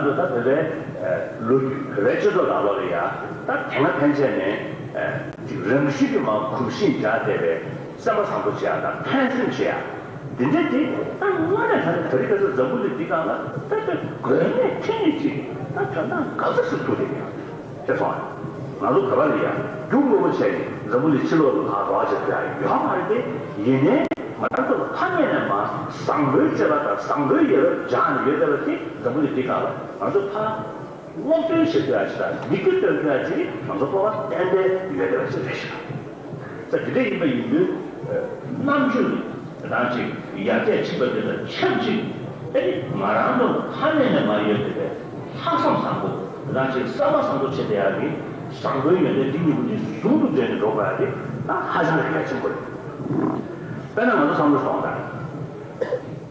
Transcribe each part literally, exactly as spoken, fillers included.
ད་བོད་པའི་ལོ་རྒྱུས། བོད་པའི་སྤྱི་ཚོགས་ནང་ལོགས་ལ་ཡ། ད་དེ་སྔ་ཕན་ཆད་ནས་ཅིག་རང་བཞིན་གྱིས་མར་གོམས་གཤིས་འཇགས་བསྡད་པའི་སེམས་པ་བཟང་པོ་བྱེད་ཡ་དང་ཕན་སེམས་བྱེད་ཡ། འདི་འདྲ་དེ་ད་དངོས་གནས་ད་ནི་ད་རེས་ཁ་སང་འཛམ་བུ་གླིང་འདི་སྒང་ལ་ད་ལྟ་དགོས་ངེས་འཕྲིན་ལས་ཅིག་ད་དོན་དག་འགག་རྩ་ཟེར་ཐུབ་རེད་ཡ། དེ་སོང་ང་། ང་ཚོ་བོད་པ་ལ་ཡང་རྒྱུ་དངོས་པོ་བྱས་ནས་འཛམ་བུ་གླིང་ཕྱི་ལོགས་ལ་ཕར་རོགས་བྱེད་ཐུབ་ཡ་ཡོད་མ་རེད་དེ། ཡིན་ནའི་ང་རང་ཚོ་ལ་ཕ་མེས་ནས་མར་བཟང་པོའི་སྤྱོད་པ་དང་བཟང་པོའི་ཡ་རབས་སྦྱངས་ནས་ཡོད་བསྡད་པ་དེ་འཛམ་བུ་གླིང་འདི་སྒང་ལ་ང་ཚོ་ཕར་སློབ་སྟོན་བྱེད་ཐུབ་ཡ་ཅིག་དང་མིག་དཔེ་སྟོན་ཐུབ་ཡ་ཅིག་ང་ཚོ་སྤོབས་པ་ཏན་ཏན་ཡོད་བསྡད་པ་ཅིག་རེད་ཤག་ས་དེ་འདྲ་ཡིན་པ་ཡིན་དུས། རྣམ་དཔྱོད་དེ་དང་ཅིག་ཡར་རྒྱས་ཕྱིན་པ་དེ་དང་ཆབས་ཅིག་ཨེ་ནི་ང་རང་ཚོ་ཕ་མེས་ནས་མར་ཡོད་བསྡད་པའི་ལྷག་བསམ་བཟང་པོ་དེ་དང་ཅིག་བསམ་པ་བཟང་པོ་བྱེད་བསྡད་ཡག་གི་བཟང་པོའི་ཡོན་ཏན་འདི་གཉིས་པོ་འདི་ཟུང་དུ་འབྲེལ་ནས་འགྲོ་དགོས་ཡག་དེ་ད་ཧ་ཅང་གི་གལ་ཆེན་པོ་རེད། དཔེར་ན་ང་ཚོ་བསམ་བློ་གཏོང་དང་།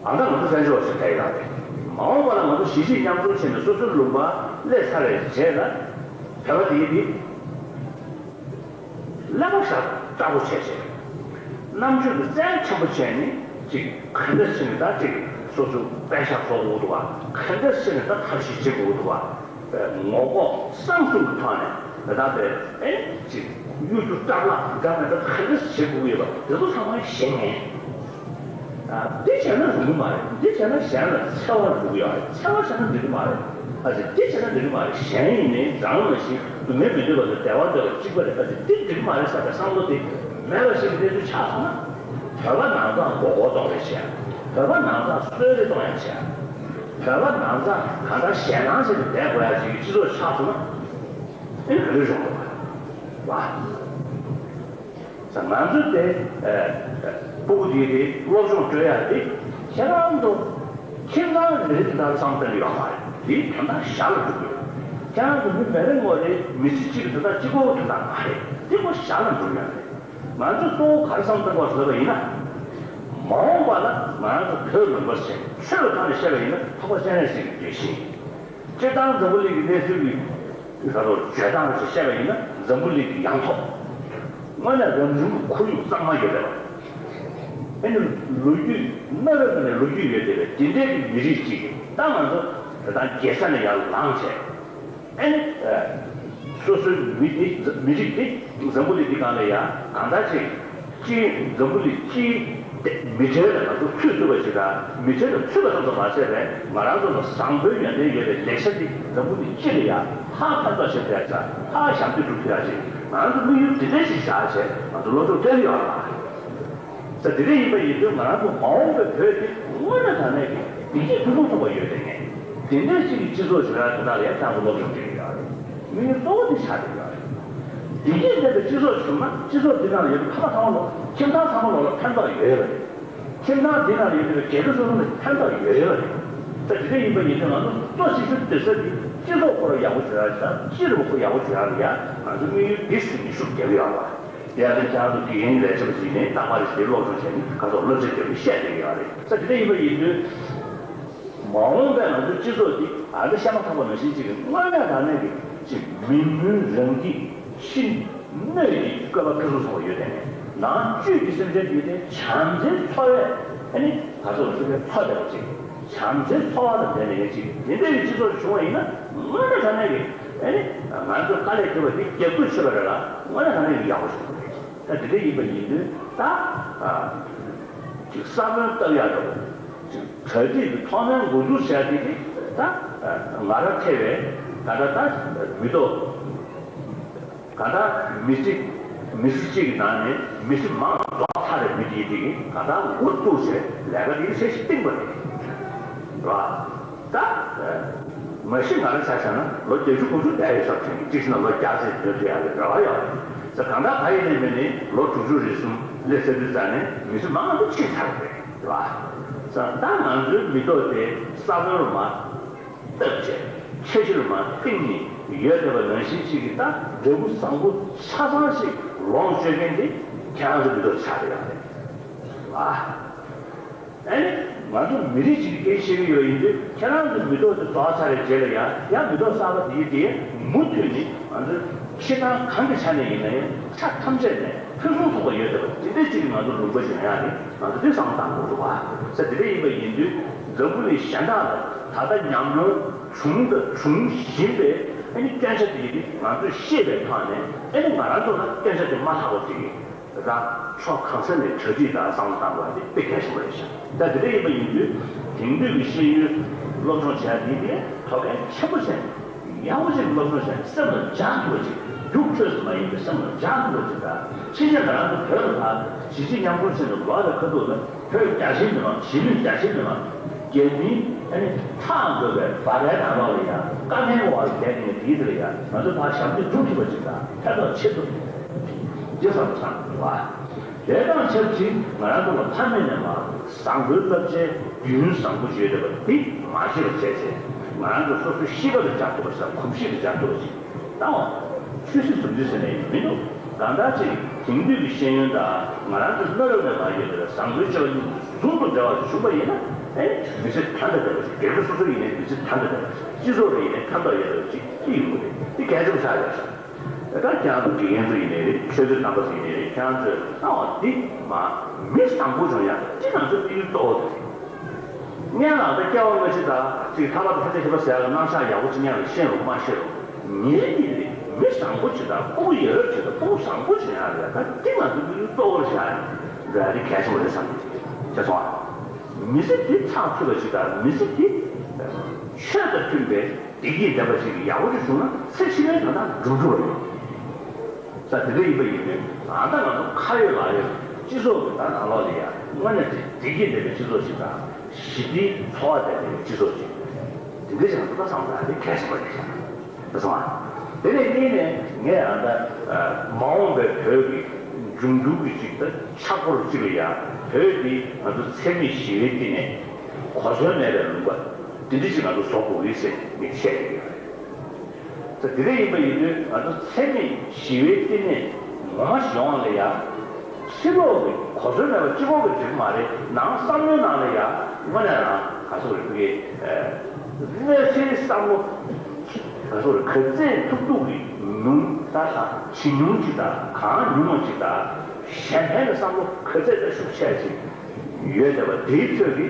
ཨ་ད་ང་ཚོ་བཙན་བྱོལ་བ་ཞིག་ཕེབས་ཡོད་རེད། མ་འོངས་པ་ལ་ང་ཚོ་གཞིས་བྱེས་མཉམ་འཛོམས་བྱས་ནས་སོ་སོའི་ལུང་པ་སླེབས་ཚར་བའི་རྗེས་ལ་བོད་པ་དེ་ཡིན་དེ། ཀླད་པ་ཞེ་དྲག་པོ་བྱས་བྱས། རྣམ་དཔྱོད་ཀྱི་རྩལ་ཆེན་པོ་བྱས་ནས་ཅིག་ག་འདྲ་བྱས་ནས་ད་ཅིག་སོ་སོའི་པད་ཤག་བཟོ་དགོས་འདུག་བ། ག་འདྲ་བྱས་ནས་ད་ཐབས་ཤེས་བྱེད་དགོས་འདུག་བ། ངོ་ལྐོག་གསང་གསུམ་གྱི་ཐོག་ནས་ད་ལྟ་བའི་ཨེ་ཅིག་གཡོ་སྒྱུ་བཀྲ་ལྷག་འདྲ་མི་འདྲ་ག་འདྲ་བྱེད་དགོས་ཡོད་པ་དེ་ཚོ་ཚང་མ་ཤེས་ངེས། ཨ། འདི་བྱས་ན་རུང་གི་མ་རེད། འདི་བྱས་ན་གཞན་ལ་འཚེ་བ་འགྲོ་གི་ཡོད་རེད། འཚེ་བ་བྱས་ན་འགྲིག་གི་མ་རེད། ཨ་ཙི། འདི་བྱས་ན་འགྲིག་གི་མ་རེད། གཞན་ཡིན་ནའི་རང་ནང་བཞིན་སྡུག་བསྔལ་མི་འདོད་པ་དང་བདེ་བ་འདོད་པ་གཅིག་པ་རེད། ཨ་ཙི། འདི་འགྲིག་གི་མ་རེད་ཟེར་བའི་བསམ་བློ་དེ་མེད་པ་ཞིག་གི་གནས་ཚུལ་ཆགས་སོང་ན། བོད་པ་ནང་ཚང་མགོ་སྐོར་གཏོང་ཡ་བྱས། བོད་པ་ནང་ཚང་གསོད་རེས་གཏོང་ཡ་བྱས། བོད་པ་ནང་ཚང་གང་ལྟར་ཞེད་སྣང་བྱས་ནས་བསྡད་དགོས་ཡ་ཅིག་གི་སྤྱི་ཚོགས་ཆགས་སོང་ན། ཨེ་ག་རེ་བྱུང་བ། ང་ཚོ་དེ་ཨ་སྤུ་གུ་དེ་དེ་སློབ་སྦྱོང་སྤྲོད་ཡ་དེ་ཁྱེད་རང་ཚོ་ཁྱིམ་ཚང་རེ་རེ་དེ་ལྟར་བསམ་བློ་གཏོང་གི་ཡོད་མ་རེད། དེའི་དོན་དག་ཞར་ལ་འགྲོ་དགོས། ཁྱེད་རང་ཚོ་མི་མི་རེ་ངོ་རེ་མི་ཚེ་གཅིག་གི་དོན་དག་གཅིག་པོའི་དོན་དག་མ་རེད། དེ་ཁོ་ཞར་ལ་འགྲོ་ཡ་རེད། ང་ཚོས་གཙོ་བོ་ག་རེ་བསམ་བློ་གཏོང་དགོས་ཟེར་བ་ཡིན་ན། མ་འོངས་པ་ལ་ང་རང་ཚོ་བོད་ལུང་པ་ཞིག་ཆོས་ལ་བཏང་ནས་བཤད་པ་ཡིན་ན་འཕགས་པ་སྤྱན་རས་གཟིགས་ཀྱི་དགེ་བཤེས། སྤྱིར་བཏང་འཛམ་བུ་གླིང་གི་གནས་ཚུལ་གྱི་ད་དུང་བརྗོད་སྟངས་ཅིག་བཤད་པ་ཡིན་ན་འཛམ་བུ་གླིང་གི་ཡང་ཐོག་དངོས་གནས་རང་བྱུང་གི་ཁོར་ཡུག་གཙང་མ་ཡོད་པ། ཨེ་ནི་ལོ་རྒྱུས་གནའ་བོའི་སྒང་ནས་ལོ་རྒྱུས་ཡོད་བསྡད་པའི་དེ་འདྲའི་གི་མི་རིགས་ཅིག་ད་ང་ཚོ་ད་ལྟ་རྒྱལ་ས་ནས་ཡར་ལངས་བྱས། ཨེ་ནི། སོ་སོའི་མི་དེ་མི་རིགས་དེ་འཛམ་བུ་གླིང་འདི་སྒང་ལ་ཡ་གང་ལྟར་ཅིག་སྤྱིའི་འཛམ་བུ་གླིང་སྤྱིའི་མི་གྲལ་ལ་ང་ཚོ་ཚུད་ཐུབ་པ་ཞིག་དང་མི་གྲལ་ལ་ཚུད་པ་ཙམ་དུ་མ་ཟད་པའི་ང་རང་ཚོ་ལ་བཟང་པོའི་ཡོན་ཏན་ཡོད་པའི་ལེགས་ཆ་འདི་འཛམ་བུ་གླིང་སྤྱི་ལ་ཡ་ཧ་ཕན་ཐོགས་བྱེད་ཐུབ་ཡ་ཅིག་ཧ་ཞབས་འདེགས་སྒྲུབ་ཐུབ་ཡ་ཅིག་ང་ཚོ་དམིགས་ཡུལ་འདི་འདྲ་ཞིག་བཞག་བྱས་ང་ཚོ་སློབ་སྦྱོང་སྤྲད་ཀྱི་ཡོད་ལ། ས་དེ་འདྲ་ཡིན་པ་ཡིན་དུས་ང་རང་ཚོ་མ་འོངས་པའི་བོད་དེ་དངོས་གནས་དྲང་གནས་ཀྱི་བདེ་སྐྱིད་ཕུན་སུམ་ཚོགས་པ་ཡོད་དེ་ངས་དེ་འདྲའི་ཅིག་གི་སྤྱི་ཚོགས་བྱུང་ཡག་དེ་དག་ལ་ཡང་ཁྱེད་ཚོ་སློབ་སྦྱོང་བྱེད་ཀྱི་ཡོད་རེད། དམིགས་ཡུལ་གཙོ་བོ་དེ་ཆགས་བསྡད་ཡོད་རེད། བདེ་སྐྱིད་ལྡན་པའི་སྤྱི་ཚོགས་བྱུང་ན་སྤྱི་ཚོགས་འདི་ནང་ལ་ཡོད་པའི་ཕ་མ་ཚང་མ་ལོ་ཁྱིམ་ཚང་ཚང་མ་ལོ་ལ་ཕན་ཐོགས་ཡོད་རེད། ཁྱིམ་ཚང་འདི་ནང་ལ་ཡོད་པའི་རྒྱལ་པོ་སོ་སོ་ལ་ཕན་ཐོགས་ཡོད་རེད། ད་དེ་འདྲ་ཡིན་པ་ཡིན་དུས་ང་ཚོ་གཙོ་ཆེ་ཤོས་འདི་ས་འདི་སྤྱི་ཚོགས་ཁོ་རང་ཡག་པོ་བྱུང་ཡག་དང་སྤྱི་ཚོགས་ཁོ་ཡག་པོ་བྱུང་ཡག་ལ་ཡང་ང་ཚོ་དམིགས་ཡུལ་འདི་ཟིན་ནས་ཤུགས་རྒྱབ་ཡོད་རེད། དེ་ཡང་ཁྱེད་རང་ཚོ་དགེ་རྒན་ལས་བྱེད་པ་ཞིག་ནས་རྟག་པར་རེ་ཞིག་སློབ་སྦྱོང་བྱས་ནས་ཁ་སོགས་བསླབ་བྱ་རྒྱབ་ནས་བཤད་བསྡད་ཀྱི་ཡོད་རེད། ས་དེ་འདྲ་ཡིན་པ་ཡིན་དུས། མ་འོངས་པའི་ང་ཚོའི་སྤྱི་ཚོགས་འདི་ཨ་འདྲ་བཤད་མ་ཐག་པ་ནང་བཞིན་ཅིག་དངོས་གནས་དྲང་གནས་ཀྱི་ཅིག་མི་མུན་རང་གི་ཕྱི་སྣོད་ཀྱི་བཀོད་པ་ཕུན་སུམ་ཚོགས་པ་ཡོད་དེ་ནས་ནང་བཅུད་ཀྱི་སེམས་ཅན་འདི་དེ་བྱམས་བརྩེའི་ཚོར་བས་ཨ་ནི་ང་ཚོ་ལ་ཚུར་ཕན་ཐོགས་བསྡད་པ་ཅིག་བྱམས་བརྩེའི་ཚོར་བ་དང་ལྡན་པའི་ཅིག་དེ་འདྲའི་སྤྱི་ཚོགས་བྱུང་བ་ཡིན་ན་དངོས་གནས་དྲང་གནས་ཀྱི་ཨ་ནི་ང་ཚོ་དཀའ་ལས་ཁེལ་བ་འདི་རྒྱབ་སྐྱོར་བྱེད་པ་རེད་ལ་དངོས་གནས་དྲང་གནས་ཀྱི་ཡག་པོ་ཞིག་རེད། ད་དེ་འདྲ་ཡིན་པ་ཡིན་དུས་ད་ཅིག་ས་བོན་བཏབ་ཡག་འདྲ་བོ་ཅིག་གྲ་སྒྲིག་གི་ཐོག་མའི་འགོ་འཛུགས་བྱས་དེ་དེ་ད་ང་རང་ཐེ་བའི་ད་ལྟ་ད་མི་ཐོག་ག་ད་མི་ཚེ་མི་ཚེ་གཅིག་གི་ནང་ནས་མི་ཚེ་མང་རྫོགས་ཚར་བའི་མི་དེ་དེ་གི་ག་ད་འགོ་བཙུགས་བྱས་ལས་ཀ་དེ་གི་ཚད་གཞི་བཏིང་པ་རེད་བ། ད། མ་གཞི་ང་རང་ཆ་བཞག་ན་ལོ་བརྒྱད་ཅུ་དགུ་བཅུ་བསྡད་ཡོད་ས་དྲན་གྱི་གཅིག་བྱས་ན་ལོ་བརྒྱ་ཙམ་སྡོད་ཐུབ་ཡག་གི་རེ་བ་ཡོད་རེད། ས་གང་ལྟར་ག་ཡིན་ནའི་མིན་ནའི་ལོ་དྲུག་ཅུ་རེ་གསུམ་སླེབས་ཚར་དུས་ཙང་ནས་མི་ཚེ་མང་པོ་ཕྱིན་ཚར་བ་རེད་བ། ས་ད་ང་ཚོའི་མི་ཐོག་དེ་ས་བོན་རུ་མ་བཏབ་བྱས་ཆ་ཤས་རུ་མ་བཏིང་ནས་ཡོད་བསྡད་པ་ནང་བཞིན་གཅིག་གི་ད་འབྲས་བུ་བཟང་པོ་ཆ་ཚང་ཞིག་ལོངས་སྤྱོད་མཁན་དེ་ཁྱེད་རང་ཚོའི་མི་ཐོག་ཆགས་བསྡད་ཡོད་རེད་བ། ཨ་ནི་ང་ཚོ་མི་རིགས་གཅིག་གི་སྐད་ཆ་བཤད་ཀྱི་ཡོད་ཡིན་དུས་ཁྱེད་རང་ཚོའི་མི་ཐོག་དེ་རྫོགས་ཚར་བའི་རྗེས་ལ་ཡང་ཡང་མི་ཐོག་གསར་པ་དེ་ཡིན་དེ་མུ་མཐུད་ནས་ང་ཚོས་ཕྱི་ནང་གང་གི་ཆ་ནས་ཡིན་ན་ཡང་ཆ་ཐམས་ཅད་ནས་ ཕུན་སུམ་ཚོགས་པ་ཡོད་བསྡད་པ་དེ་འདྲའི་ཅིག་གི་ང་ཚོ་ལུང་པ་ཞིག་ཡོང་ཡ་རེད། ང་ཚོ་དེ་བསམ་བློ་བཏང་དགོས་འདུག་བ། ས་དེ་འདྲ་ཡིན་པ་ཡིན་དུས་འཛམ་བུ་གླིང་གཞན་དག་ལ་ད་ལྟ་ཉམས་མྱོང་བྱུང་དང་འབྱུང་བཞིན་པའི་ཨ་ནི་སྐྱོན་ཆ་དེ་ཡིན་དུས་ང་ཚོས་ཤེས་པའི་ཐོག་ནས་ཨ་ནི་ང་རང་ཚོ་ལ་སྐྱོན་ཆ་དེ་མ་ལྷག་པ་ཅིག་ཡིན། ད་ཕྱོགས་གང་ས་ནས་གྲ་སྒྲིག་དང་བསམ་བློ་བཏང་དགོས་པ་དེ་དཔེ་གལ་ཆེན་པོ་རེད་ཤག་ད་དེ་འདྲ་ཡིན་པ་ཡིན་དུས་དེང་དུས་ཀྱི་ཤེས་ཡོན་སློབ་སྦྱོང་བྱས་འདི་དེ་དོ་གལ་ཆེན་པོ་བྱས། ཡག་པོ་ཞིག་སློབ་སྦྱོང་བྱས་སེམས་ལ་འཇགས་ཐུབ་པ་ཅིག་རྒྱུགས་འཕྲོས་སུ་མ་ཡིན་པའི་སེམས་ལ་འཇགས་ཐུབ་པ་ཅིག་དང་། ཕྱིན་ཆད་ང་རང་ཚོ་བོད་ལ་ད་གཞིས་བྱེས་མཉམ་འཁྲུག་ཆེད་དུ་ལོག་པའི་ཁ་ཐུག་ལ་བོད་རྒྱ་ཆེའི་མི་མང་གཞིས་ལུས་རྒྱ་ཆེའི་མི་མང་རྒྱལ་མིའི་ཨ་ནི་ཐག་འགོད་པའི་འབའ་སྒྲའི་ནང་ལོགས་ལ་ཡང་བཀའ་བསྟན་འོག་ལ་བསྡད་ནས་དེའི་དེ་ལ་ཡང་ང་ཚོ་ཕར་ཞབས་འདེགས་སྒྲུབ་ཐུབ་པ་ཅིག་དང་ཕན་ཐོགས་ཆེ་ཐུབ་ཅེས་བསམ་བསམ་བ། དེ་དང་ཆབས་ཅིག་ང་རང་ཚོ་ལ་ཕ་མེས་ནས་མར་བཟང་པོའི་བསླབ་བྱའི་རྒྱུན་བཟང་པོ་ཡོད་བསྡད་པ་འདི་མ་ཤེས་པ་བྱས་ཚེ་ང་རང་ཚོ་སོ་སོའི་གཤིས་ཀ་ལ་འཇགས་ཐུབ་པ་ཞིག་དང་གོམས་གཤིས་ལ་འཇགས་ཐུབ་པ་ཞིག་བཏང་བ། ཆོས་སྲིད་ཟུང་འབྲེལ་ཟེར་ནས་མི་འདུག་གང་ལྟར་ཅིག་དེང་དུས་ཀྱི་ཤེས་ཡོན་དང་ང་རང་ཚོའི་གནའ་རབས་ནས་མར་ཡོད་བསྡད་པའི་བཟང་པོའི་སྤྱོད་པ་གཉིས་ཟུང་དུ་འབྲེལ་བ་ཞིག་བྱུང་པ་ཡིན་ན་ཨེ་མི་ཚེ་དོན་དང་ལྡན་པ་ཞིག་སྒེར་གྱི་སོ་སོ་ཡིན་ནའི་མི་ཚེ་དོན་དང་ལྡན་པ་ཞིག་སྤྱི་ཚོགས་ལ་ཡིན་ནའི་ཕན་ཐོགས་ཡོད་བསྡད་པ་ཞིག་ཅི་ཡོང་གི་རེད། འདི་གལ་ཆེན་པོ་ཆགས་ཡོད་ཤག་ད་ཁྱེད་རང་ཚོ་དགེ་རྒན་ཚོ་ཡིན་ནའི་རེད། ཆོས་དད་རྣམ་པ་ཚོ་ཡིན་ནའི་རེད། ཁྱེད་རང་ཚོས་ལྟ་བ་འདི་མ་མི་བཟང་པོ་བྱུང་ཡ་འདི་ང་ཚོའི་དམིགས་ཡུལ་གཙོ་བོ་རེད། སྔོན་ལ་ད་སྐྱེ་བ་སྔ་ཕྱི་དང་ཅིག་ཐར་པ་དང་ཕྱིན་ཆད་ཁྱད་པར་ཟེར་ཡ་ལ་རྣམ་གཞག་ཡག་པོ་ཅིག་སྔོན་ལ་ཤེས་རོགས་མ་ཤེས་རོགས་ངའི་དམིགས་རེད། མི་བཟང་པོ་ཅིག་དང་ཕྲུ་གུ་ཡོད་རབས་ཅིག་དང་ཕྲུ་གུ་བཟང་པོ་ཅིག་ཡོང་ཡ་རེད། ད་འདི་ང་ཚོའི་དམིགས་ཡུལ་གཙོ་བོར་བཞག་ཡ་འདི་གལ་ཆེན་པོ་རེད་བསམ་གྱི་འདུག་ཤེས་སོང་ཨ། མི་ཚེ་འདི་ཚགས་ཚུད་པ་ཅིག་དང་མི་ཚེ་འདི་ཆོས་དང་མཐུན་པའི་བདེ་སྐྱིད་ལྡན་པ་ཞིག་ཡག་པོ་ཅིག་བྱུང་ན་ཚེ་ཕྱི་མའི་དོན་དག་འགྲུབ་འགྲོ་བ་ཡིན། ས་དེ་འདྲ་ཡིན་པ་ཡིན་དུས་ང་དང་ང་ཚོ་ཁ་ཡོད་ལག་ཡོད་སྤྱི་ཚོགས་ཀྱི་ད་ནང་ལོགས་ལ་ཡ་དངོས་གནས་བདེ་སྐྱིད་ལྡན་པའི་སྤྱི་ཚོགས་ཤིག་དང་ཞི་བདེའི་འཚོ་བ་ལྡན་པའི་སྤྱི་ཚོགས་ཤིག་དེ་འདྲ་ཞིག་ང་ཚོ་ད་བསམ་བློ་དེ་གལ་ཆེན་པོ་རེད་ཤག་དེ་སོང་ཨ། དེ་ནས་གཉིས་ནས་ངས་ཨ་ད་མ་འོངས་པའི་བོད་ཀྱི་འབྱུང་འགྱུར་གྱི་ཅིག་ད་ཆག་སྒོ་རུ་ཅིག་ལ་ཡ་བོད་འདི་ང་ཚོ་འཚེ་མེད་ཞི་བའི་བསྟི་གནས་གོ་མཚོན་མེད་པའི་ལུང་པ་འདི་འདྲ་ཞིག་ང་ཚོ་བཟོ་དགོས་ཀྱི་ཟེར་ངས་བཤད་ཀྱི་ཡོད། ད་དེ་འདྲ་ཡིན་པ་ཡིན་དུས་ང་ཚོ་འཚེ་མེད་ཞི་བའི་བསྟི་གནས་ངོ་མ་ཞིག་ཡོང་བ་ལ་ཡ། ཕྱི་ལོགས་ཀྱི་གོ་མཚོན་མེད་པ་སྤྱི་ཁོག་གི་འགྲིག་མ་རེད། ནང་བསམ་བློའི་ནང་ལ་ཡ་དངོས་གནས་རང་ག་སོགས་རེད་ཕ་གི་གནས་ཚུལ་བསམ་བློ་ག་སོགས་རེད་ག་ཚད་ཐུབ་ཐུབ་ཀྱི་ཉུང་ད་ལ་ཇེ་ཉུང་ཅིག་དང་གང་ཉུང་བ་ཅིག་དང་གཞན་ཕན་གྱི་བསམ་བློ་ག་ཚད་ད་ཤུགས་ཆེ་ཅིག་ཡོད་བསྡད་པ་དེའི་ཁྲོད་ཀྱི་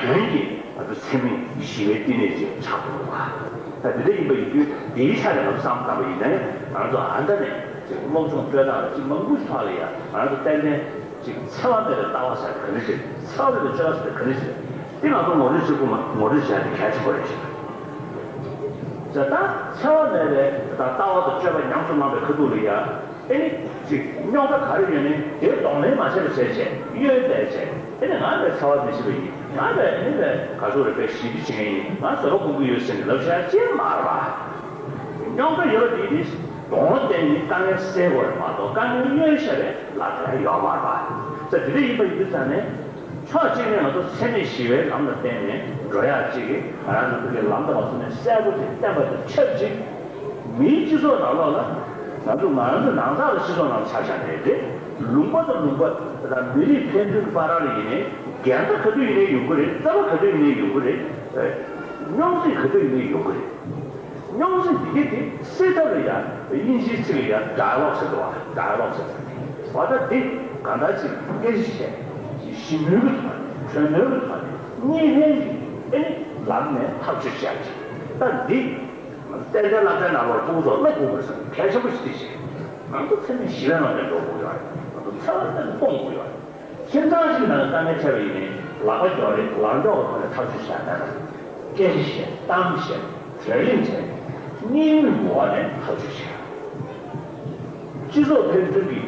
དོན་གྱི་ང་ཚོ་འཚེ་མེད་ཞི་བའི་བསྟི་གནས་ཅིག་ཆགས་དགོས་པ། ད་དེ་འདྲ་ཡིན་པ་ཡིན་དུས་དེའི་ཆ་ནས་ང་ཚོ་བསམ་བཏང་པ་ཡིན་ན་ང་ཚོ་ཨ་མདའ་ནས་ཅིག་སློབ་སྦྱོང་སྤྲོད་སྟངས་ལ་ཅིག་མང་པོ་ཞིག་ཐོག་ལ་ཡ་ང་ཚོ་ཏན་ཏན་ཅིག་འཚེ་བ་མེད་པའི་ལྟ་བ་ཟེར་ག་འདྲ་ཞིག་འཚེ་བ་མེད་པའི་སྤྱོད་པ་ཟེར་ག་འདྲ་ཞིག་རེད། དེ་ང་ཚོ་ངོ་སྤྲོད་བྱེད་དགོས་མ་ངོ་སྤྲོད་བྱས་ཏེ་གལ་ཆེན་པོ་རེད་ཞེས་པ། ད་འཚེ་བ་མེད་པའི་ད་ལྟ་བ་དང་སྤྱོད་པ་ཉམས་སུ་བླངས་པའི་ཁ་ཐུག་ལ་ཡ། ཨེ་ནི་ཅིག་རྙོག་དྲ་ག་རེ་ཡོད་ནའི་དེ་གདོང་ལེན་མ་བྱས་པ་བྱས་བྱས་གཡོལ་བསྡད་བྱས་ཨེ་ནི་ང་བས་འཚེ་བ་མི་བྱེད་པ་ཡིན། ང་བས་ཨེ་ནི་བས་ག་ཚོད་རེ་བས་ཞི་བདེ་བྱེད་མཁན་ཡིན། ང་བཟོད་པ་སྒོམ་གྱི་ཡོད་ཟེར་ནས་ལབ་བྱས་ཅི་མ་རེད་པ། རྙོག་དྲ་ཡོད་པ་དེ་དེ་གདོང་ལེན་ནི་དཀའ་ངལ་སེལ་དགོས་རེད་མ་གཏོགས་དཀའ་ངལ་གཡོལ་བྱས་པའི་ལག་ཆ་ཡོད་མ་རེད་པ། ས་དེ་འདྲ་ཡིན་པ་ཡིན་དུས་ཙང་ནས། ཕྱོགས་གཅིག་ནས་ང་ཚོ་འཚེ་མེད་ཞི་བའི་ལམ་ལ་བརྟེན་ནས་འགྲོ་ཡག་ཅིག་གིས་ང་རང་ཚོ་ཕ་གིའི་ལམ་ལྟ་བ་ཚོ་ནས་གསལ་པོ་ཅིག་བསྟན་པ་དང་ཆབས་ཅིག་མིའི་སྤྱི་ཚོགས་ནང་ལོགས་ལ་ང་ཚོ་ང་རང་ཚོ་ནང་ཚགས་ལ་སྤྱི་ཚོགས་ནང་ཆ་བཞག་ནས་རེད། ལུང་པ་དང་ལུང་པ་དང་མི་རིགས་ཕན་ཚུན་གྱི་བར་ལ་ཡིན་ནའི་འགལ་ཟླ་ག་དུས་ཡིན་ནའི་ཡོང་གི་རེད། རྩོད་པ་ག་དུས་ཡིན་ནའི་ཡོང་གི་རེད། རྙོག་འཛིང་ག་དུས་ཡིན་ནའི་ཡོང་གི་རེད། རྙོག་འཛིང་འདི་ག་དེ་སེལ་ཐབས་ལ་ཡང་དབྱིན་ཇིའི་ཚིག་ལ་ཡང་dialogue་ཟེར་འདུག་བ། dialogue་ཟེར་འདུག་བ། ད་འདི་གང་ལྟར་ཅིག་སྐད་ཆ་བཤད་ཞི་མོལ་གྱི་ཐོག་ནས་གྲོས་མོལ་གྱི་ཐོག་ནས་གཉིས་ཕན་གྱི་ཨེ་ནི་ལམ་ནས་ཐག་གཅོད་བྱ་ཅིག་ད་འདི་ཏན་ཏན་བསླབ་གྲྭའི་ནང་ལོགས་ཕྲུ་གུ་ཚོ་བསླབ་དགོས་པ་རེད་བསམ་གལ་ཆེན་པོ་ཞིག་དེ་བྱས་ང་ཚོ་འཚེ་མེད་ཞི་བའི་ལམ་ནས་འགྲོ་དགོས་ཡོད་རེད། ང་ཚོ་འཚེ་བ་ནས་སྤོང་དགོས་ཡོད་རེད། ཁྱིམ་ཚང་ཞིག་ནང་དཀའ་ངལ་འཕྲད་པ་ཡིན་ནའི་ལག་པ་རྒྱག་རེས་ལག་འཇོག་གི་ཐོག་ནས་ཐག་གཅོད་བྱ་ན། སྐད་ཆ་བཤད། གཏམ་བཤད། གྲོས་གླེང་བྱས། གཉིས་མོས་ཀྱི་འོག་ནས་ཐག་གཅོད་བྱས། སྤྱི་ཚོགས་ཕན་ཚུན་གྱི་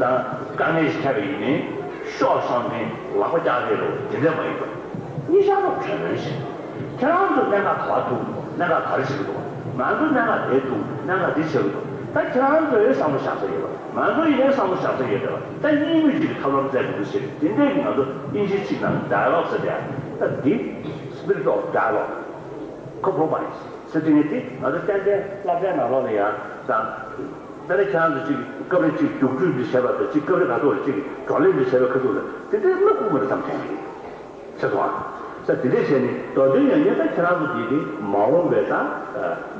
དང་དཀའ་ངལ་ཞིག་འཕྲད་པ་ཡིན་ནའི་ཤོག་ཤོག་ནས་ལག་པ་རྒྱག་རེས་རོགས་དེ་འདྲ་མ་ཡིན་པར་གཉིས་ཆར་ཐོག་གྲོས་མོལ་བྱས། ཁྱེད་རང་ཚོ་གནད་འགག་ག་པར་ཐུག་འདུག་གནད་འགག་ག་རེ་བྱེད་ཀྱི་འདུག་ང་ཚོ་གནད་འགག་དེ་ཐུག་གནད་འགག་འདི་བྱེད་ཀྱི་འདུག་ད་ཁྱེད་རང་ཚོའི་བསམ་བློ་བཞག་ས་ཡོད་པ། ང་ཚོ་ཡིན་ནའི་བསམ་བློ་བཞག་ས་ཡོད་རེད་བ། ད་གཉིས་མོས་གཅིག་གི་ཐབས་ལམ་བཙལ་དགོས་ཀྱི་ཟེར། དེ་འདྲའི་གི་ང་ཚོ་དབྱིན་ཇིའི་ཚིག་ནང་dialogue་ཟེར་ཡ། ད་འདི་spirit of dialogue compromise་ཟེར་དེ་ནི་དེ་ང་ཚོ་ཏན་ཏན་སློབ་གྲྭའི་ནང་ལོགས་ལ་ཡང་དང་། ད་ནི་ཁྱེད་རང་ཚོ་གཅིག་སྐབས་རེ་གཅིག་རྒྱུགས་སྤྲོད་འདི་བྱས་པ་དང་གཅིག་སྐབས་རེ་ག་ཚོད་རེ་གཅིག་བགྲོ་གླེང་འདི་བྱས་པའི་ཁ་ཐུག་ལ་དེ་འདྲའི་སློབ་དགོས་མ་རེད་བསམ་སོང་། ཤེས་སོང་ཨ། ད་དེ་འདྲས་བྱས་ནས་མདོ་དོན་ཡང་སྙིང་ད་ཁྱེད་རང་ཚོ་དེ་དེ་མ་འོངས་པའི་ད་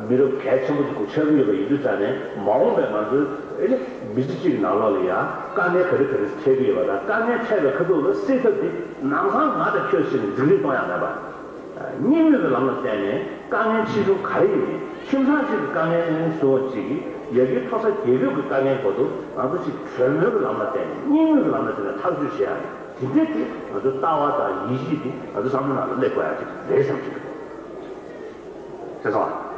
མི་རབས་གལ་ཆེན་པོ་དེ་གུ་ཆགས་ཀྱི་ཡོད་པ་ཡིན་དུས་ཙང་ནས། མ་འོངས་པའི་ང་ཚོའི་ཨེ་ནི་མི་ཚེ་གཅིག་གི་ནང་ལོགས་ལ་ཡང་དཀའ་ངལ་ག་རེ་ག་རེ་འཕྲད་ཀྱི་ཡོད་པ་དང་། དཀའ་ངལ་འཕྲད་པའི་ཁ་ཐུག་ལ་སེལ་ཐབས་དེ་ནམ་སང་ང་དང་ཁྱོད་བྱས་ནས་འཛིང་རེས་གཏོང་ཡག་མེད་པ། གཉིས་མོས་པའི་ལམ་ལ་བརྟེན་ནས་དཀའ་ངལ་ཆེ་ཆུང་ག་རེ་ཡིན་ནའི། ཁྱིམ་ཚང་གཅིག་གི་དཀའ་ངལ་བཟོ་བ་གཅིག་གིས་ཡ་གིའི་མཐོ་ས་རྒྱལ་པོའི་གི་དཀའ་ངལ་བར་དུ་ང་ཚོ་གཅིག་གྲོས་མོལ་གྱི་ལམ་ལ་བརྟེན་ནས། གཉིས་མོས་ཀྱི་ལམ་ལ་བརྟེན་ནས་ཐག་གཅོད་བྱེད་ཡ་རེད། དེ་འདྲས་དེ་ང་ཚོ་ལྟ་བ་དང་ཡིད་ཆེས་དེ་ང་ཚོ་བསམ་བློ་ནང་ལ་སླེབས་དགོས་ཡ་ཅིག་རེད་བསམ་གྱི་འདུག། ཤེས་སོང་ཨ།